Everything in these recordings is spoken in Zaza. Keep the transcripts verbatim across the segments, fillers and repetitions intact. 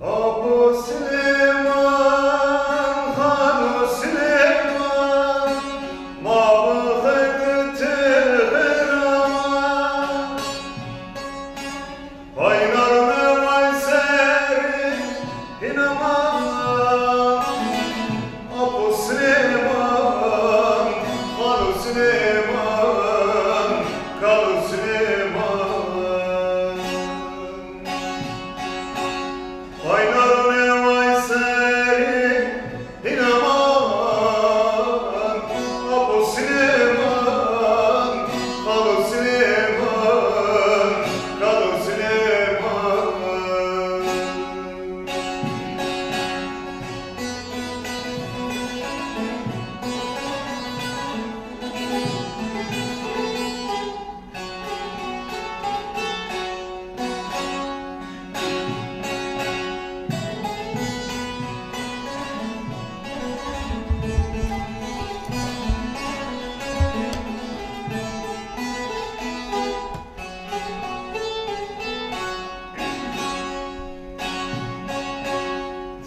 Apo Silêman, Xalo Silêman, ma bixeyr ti xêr ama. Paynar neway serî hîna ma. Apo Silêman, Xalo Silêman, Kalo Silêman. Paynar neway serî hîna ma. Apo Silêman, Xalo Silêman, Kalo Silêman.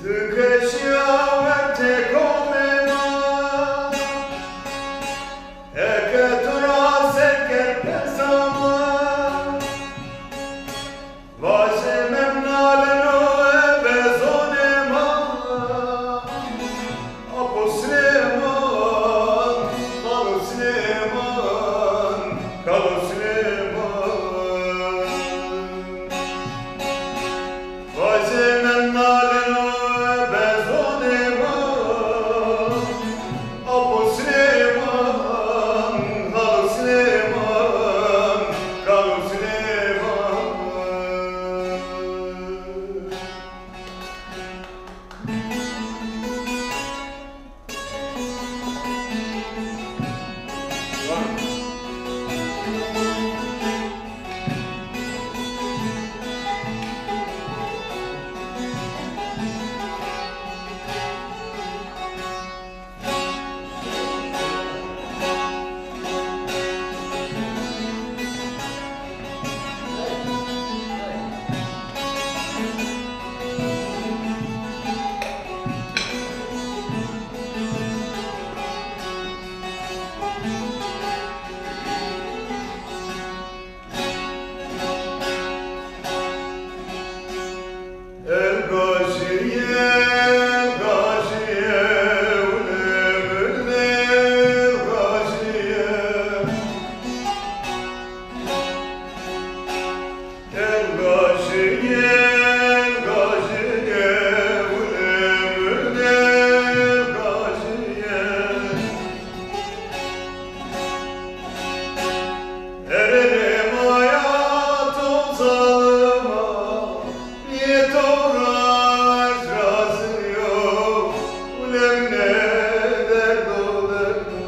Ti ke şîya wertê komê ma, eke to ra ser kerd persa ma, vajê memnaleno ebe zonê ma. Apo Silêman, Xalo Silêman, Kalo Silêman. Vajê memnaleno ebe zonê ma. Apo Silêman, Xalo Silêman, Kalo Silêman. El gajîye, el gajîye, ulê mülê el gajîye. El gajîye, el gajîye, ulê mülê el gajîye. Erê rê maya to zalima, biyê to ra ez razî yo, ulê mine derdo derdo,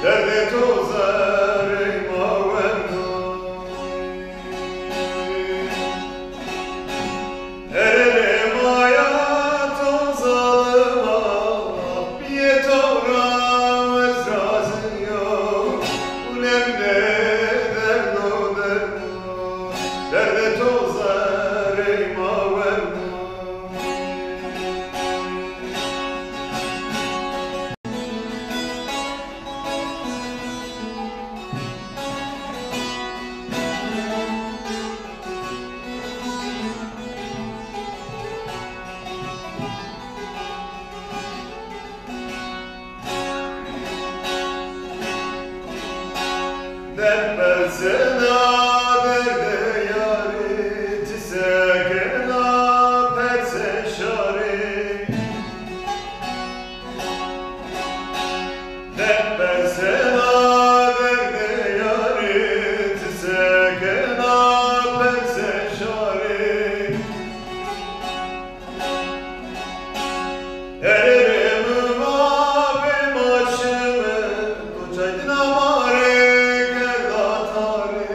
derdê to zerrê ma werdo. Erê rê maya to zalima, biyê to ra ez razî yo. Ulê mine derdo derdo, derdê to zerrê ma werdo. Derd persena derdê yarî, ti sekena persê şarî. Derd persena derdê yarî, ti sekena persê şarî. Erê rê mi ma bê ma şime, to çaydina ma rê kerda tarî.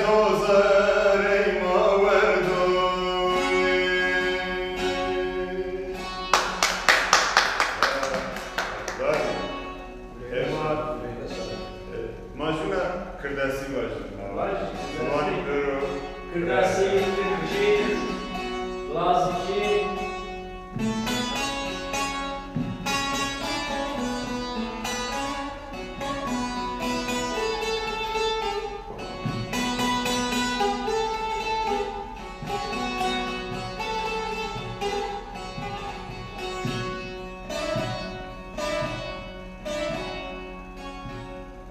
Ozarey ma werdo. Ema, e, ma jûna kirdasî vajin. Vajin. Ziwanî pêro. Kirdasî, tirkî, lazikî.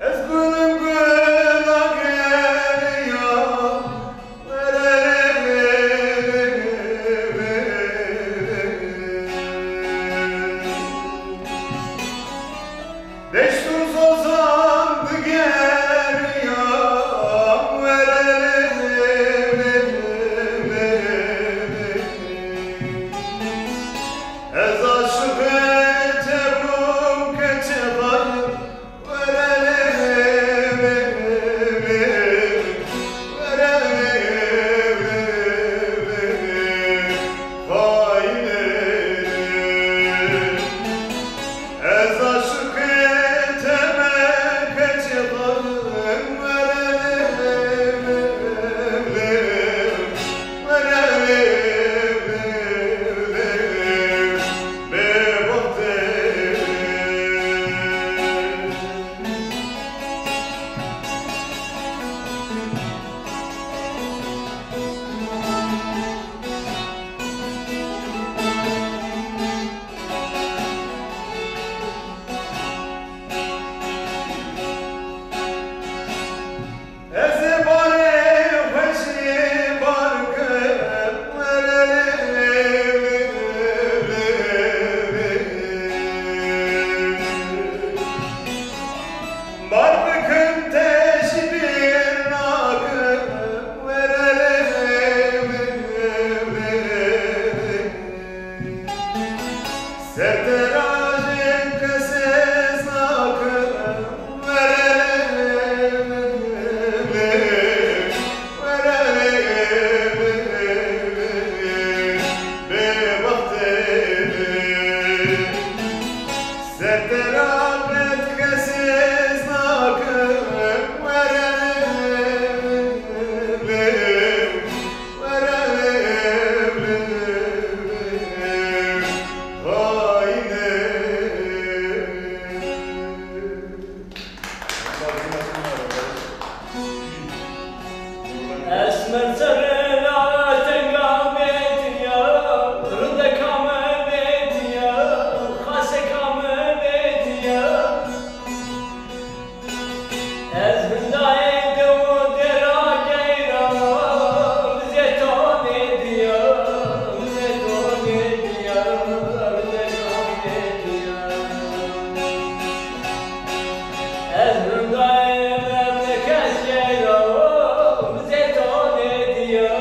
Ez gulum gula geliya. Deşt û zozan digeriya. Ez aşiqê te bûm, keçê xayir. Ez ê barê xweşî bar kim. Bar bikim, te jî bîr nakim. Ser te ra jê qesê ez nakim. Bêbextê. Ser te ra qet qesê ez nakim. Were lê, were lê, haynê. Esmer serrê ra tenga bêtiya, rindeka mi bêtiya, xaseka mi bêtiya. Ez hindayê dew û dera geyra, zê to nêdiya, zê to nêdiya, zê to nêdiya. Ez hindayê memleket geyra, zê to nêdiya.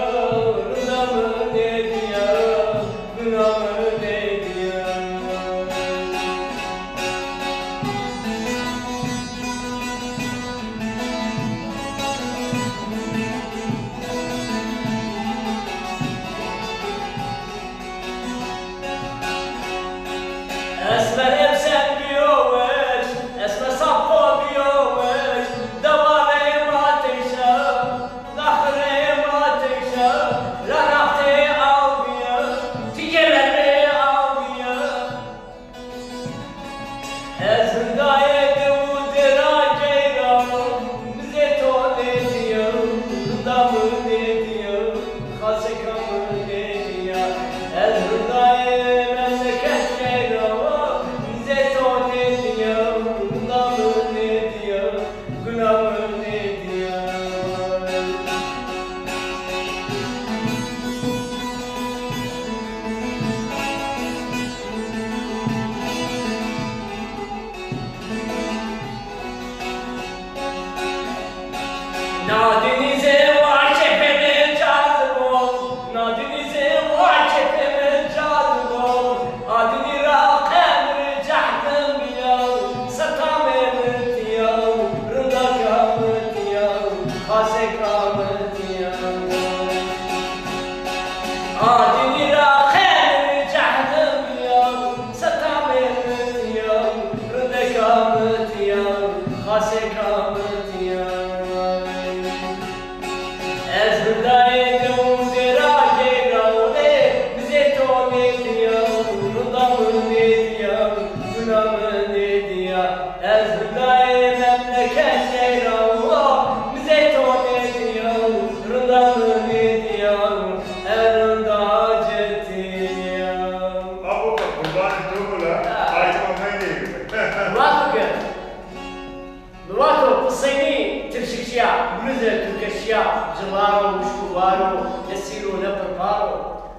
Cilaro, wişk û war o, ne sîr o, ne pirpar o.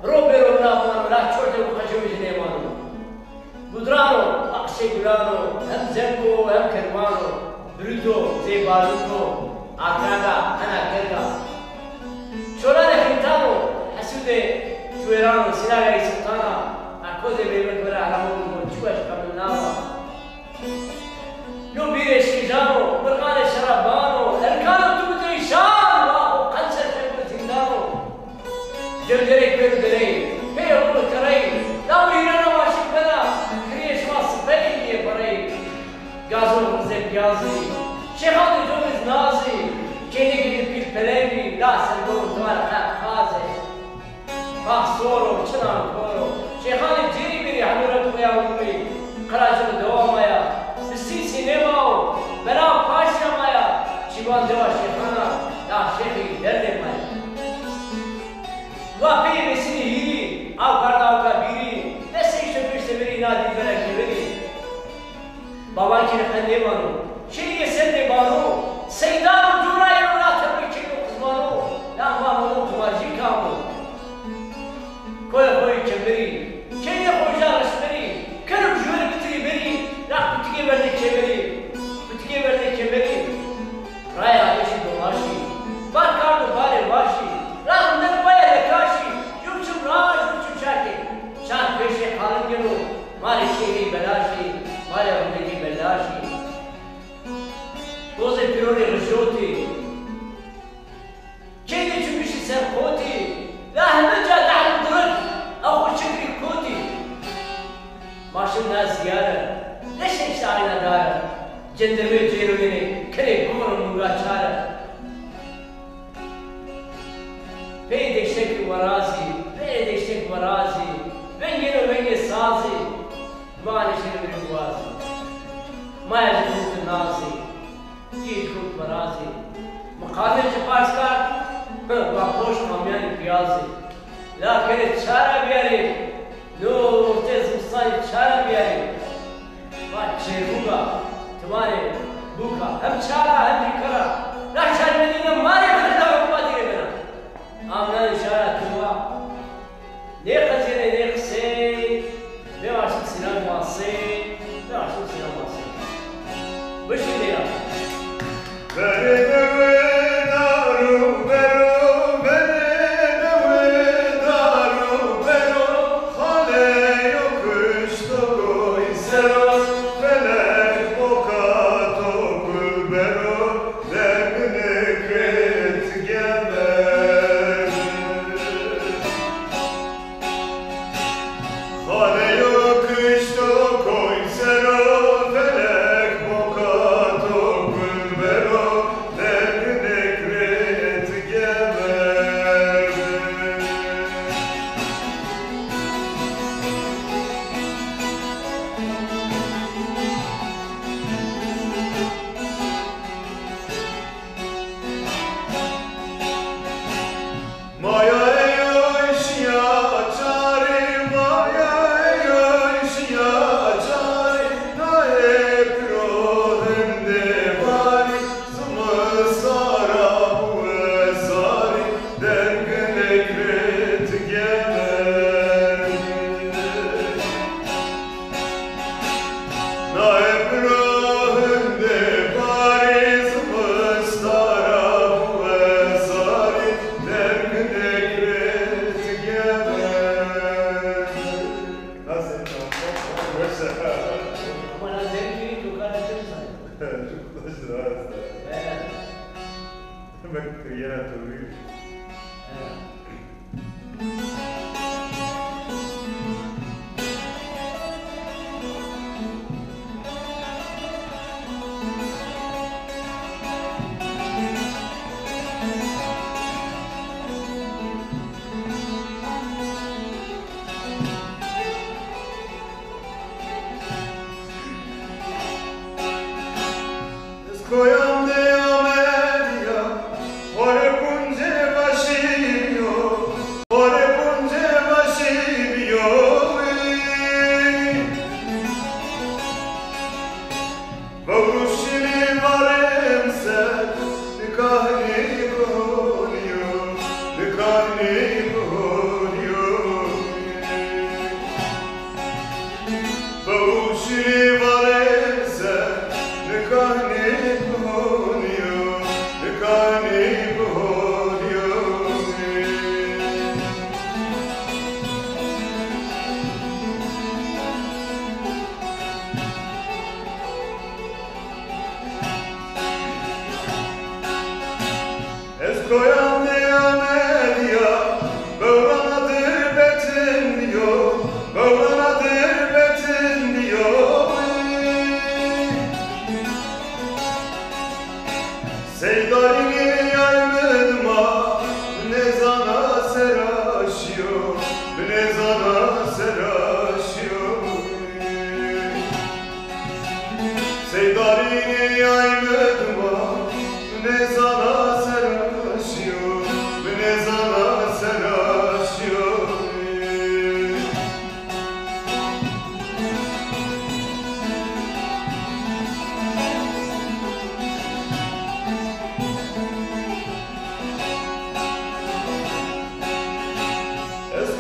Ro bêro vina vano, la çorte û qecewê ci nêvano. Gudran o, aqsê gulan o, hem zeng o, hem kerwan o. Birût o, zê barût o, akrag a, hena kerg a. Çolanê xîntan o, hesûdê cuêran o, sîlagayê siltan a. A kozê bêbird vera hemûn o, çi weş qemilnav a. No bîrê şîjan o, mirxanê şeraban o, erkan o tu bidê şan, wa o qenser şekur zîndan o. Cewcerê kewr girey, pê yewno kerey, law hîrena wa şik bena, kiriyê şima sipey yê perey. Gazo rizê piyazî, şêxan de comîz nazî, kênî gidî pîl pelengî, la sergor tuar qe qazê. Pax sor o, çinan kor o. Şêxanê cêrî bêrî hemû ra tuya umrî. Qiracino dewa ma ya. Bi sîsî nêma o. Bela paşya ma ya. Şîvan dewa şêxan a. La şêxî derdê ma ya. Wa peyê Mesînî hîrî, aw karda awka bîrî. Destê îşte pêşte verî, na dîl bena kemerî. Baban kî qe nêvano. Şirî yê ser nêbano. Seydan û cûrayê ro la tebî keyno qizmano. La ma mono qimarcî kam o. Koyê xo yê kemerî. Keynê xo ja reşmerî. Keno jûyerî bitirî verî. La kutikê vernê kemerî. Kutikê vernê kemerî. Raya eşî dolaşî. Bar kardo barê vaşî. La rinden baya lekaşî. Yew çim raş, yew çim şakê. Şar pêşê qalin geno. Ma rê şêrî belaşî, ma rê rindekî belaşî. Tozê pîrorî rijotî. Keynê çimîşî ser qotî. La heme ca dehr û dirik, a xo çikrî kotî. Ma şim na zîyare, leşek şarîna dare. Cendirmê cêro yenê, kenê gor û munga çare. Pey deştek werazî, pey deştek werazî, vengêno vengê sazî, ma nişêno birê guazî. Ma ya ci kewt nazî, cî ci kewt werazî. Miqamê ci pars kard, ma poşt amyanî piyazî. La kenê ça ra biyarê, no ortê zimistanî ça ra biyarê? Va çêrmûga, timarê bûka, hem çar a hem jî kar a. La şarmenîna ma rê bena, la hukmatî rê bena. Amnanê şara tiwa. Nê qezenê nê qisey, bê aşiq Sînan Masey, bê aşiq Sînan Masey. Bişî dêra. Verê dewe dar û bero, verê dewe dar û bero, xaleyo kişto goy sero, felek boka to gul bero, derdinê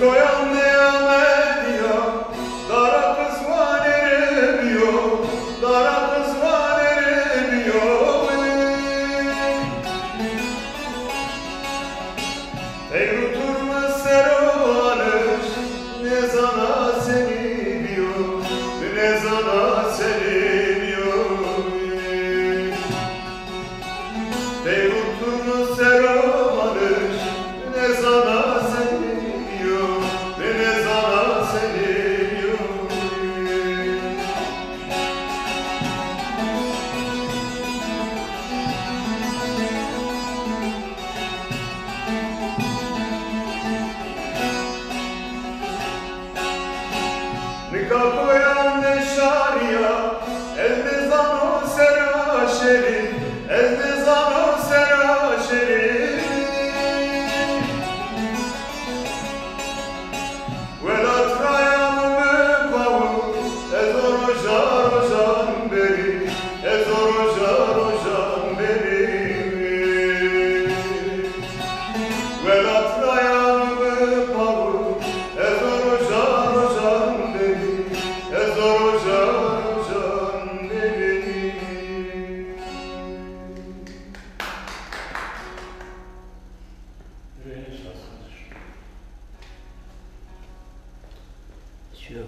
Koyan de Amediya, dara qizwanê rê biyo, dara qizwanê rê biyo. Teyr û turmi ser o anij, nêzana senî biyo, nêzana senî biyo. Teyr û turmi ser o anij, nêzana senî biyo, nêzana senî biyo. Nika koyan de şarî ya, ez nêzano sera şerî, ez nêzano sera şerî. Welat raya mi bipawu, ez o roja rojan berî, ez o roja rojan berî. Welat raya mi bipawu, ez o roja rojan berî, ez o roja rojan berî. Şu.